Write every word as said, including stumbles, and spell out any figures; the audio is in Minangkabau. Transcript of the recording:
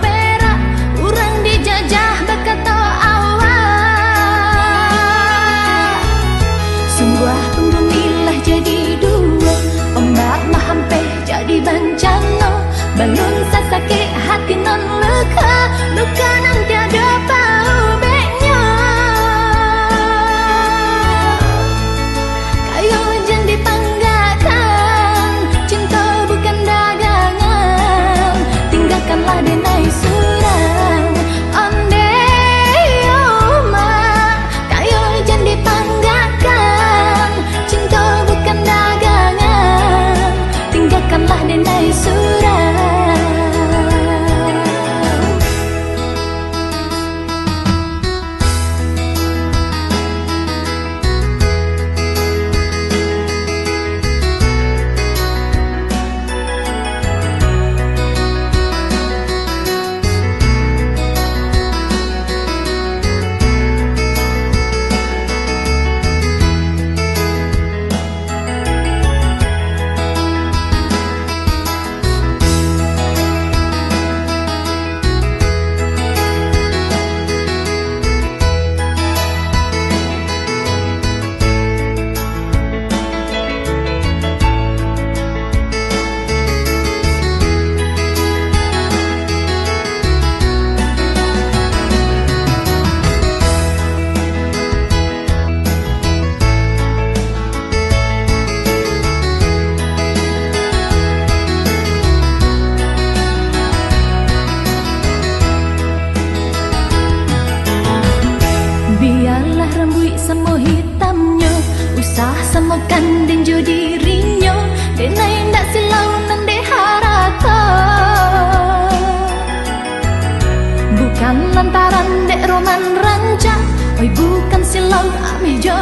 Perak, urang dijajah bakato awak. Sungguah pun bumi lah jadi duo, ombak lah ampeh jadi bancano. Balun sasakik hati nan luka, luka nan tiado paubeknyo. Kayo jan dipanggakkan, cinto bukan dagangan. Tinggakanlah denai surang, ondeh yo mak. Kayo jan dipanggakkan, cinto bukan dagangan. Tinggakanlah denai surang. Bialah rambuik samo hitamnyo, usah samokan den jo dirinyo, denai indak silau nan dek harato. Bukan lantaran dek roman rancak, oi bukan silau ameh jo